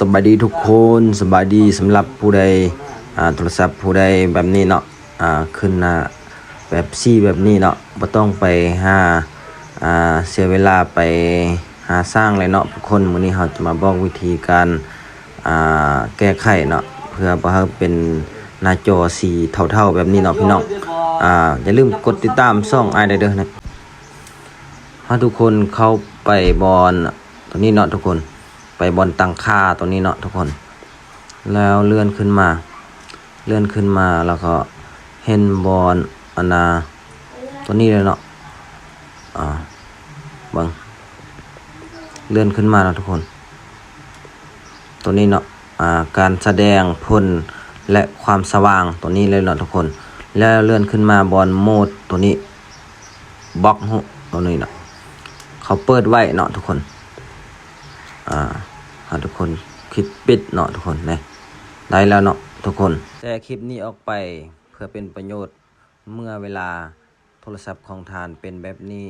ສະບາຍດີທຸກຄົນ ສະບາຍດີສຳລັບຜູ້ໃດ ອ່າ ໂທລະສັບຜູ້ໃດແບບນີ້ເນາະ ອ່າ ຂຶ້ນໜ້າແບບຊີ້ແບບນີ້ເນາະ ບໍ່ຕ້ອງໄປຫາ ອ່າ ເສຍເວລາໄປຫາຊ່າງເລີຍເນາະທຸກຄົນ. ມື້ນີ້ເຮົາຈະມາບອກວິທີການ ອ່າ ແກ້ໄຂເນາະ ເພື່ອບໍ່ໃຫ້ເປັນໜ້າຈໍສີເທົາໆແບບນີ້ເນາະພີ່ນ້ອງ. ອ່າ ຢ່າລືມກົດຕິດຕາມຊ່ອງອ້າຍໄດ້ເດີ. ໃຫ້ທຸກຄົນເຂົ້າໄປບ່ອນຕົວນີ້ເນາະທຸກຄົນ ໄປບ່ອນຕັ້ງຄ່າຕົວນີ້ເນາະທຸກຄົນ ແລ້ວເລື່ອນຂຶ້ນມາ ເລື່ອນຂຶ້ນມາແລ້ວກໍເຫັນບ່ອນອັນນ່າຕົວນີ້ເລີຍເນາະ ອ່າ ເບິ່ງ ເລື່ອນຂຶ້ນມາເນາະທຸກຄົນ ຕົວນີ້ເນາະ ອ່າ ການສະແດງຜົນ ແລະ ຄວາມສະຫວ່າງຕົວນີ້ເລີຍເນາະທຸກຄົນ ແລ້ວເລື່ອນຂຶ້ນມາບ່ອນໂໝດຕົວນີ້ ບລັອກໂຮ ຕົວນີ້ເນາະ ເຂົາເປີດໄວ້ເນາະທຸກຄົນ ອ່າ ໃຫ້ທຸກຄົນຄລິກປິດເນາະທຸກຄົນ ນີ້ ໄດ້ແລ້ວເນາະທຸກຄົນ. ແຊຄລິບນີ້ອອກໄປເພື່ອເປັນປະໂຫຍດ ເມື່ອເວລາໂທລະສັບຂອງທ່ານເປັນແບບນີ້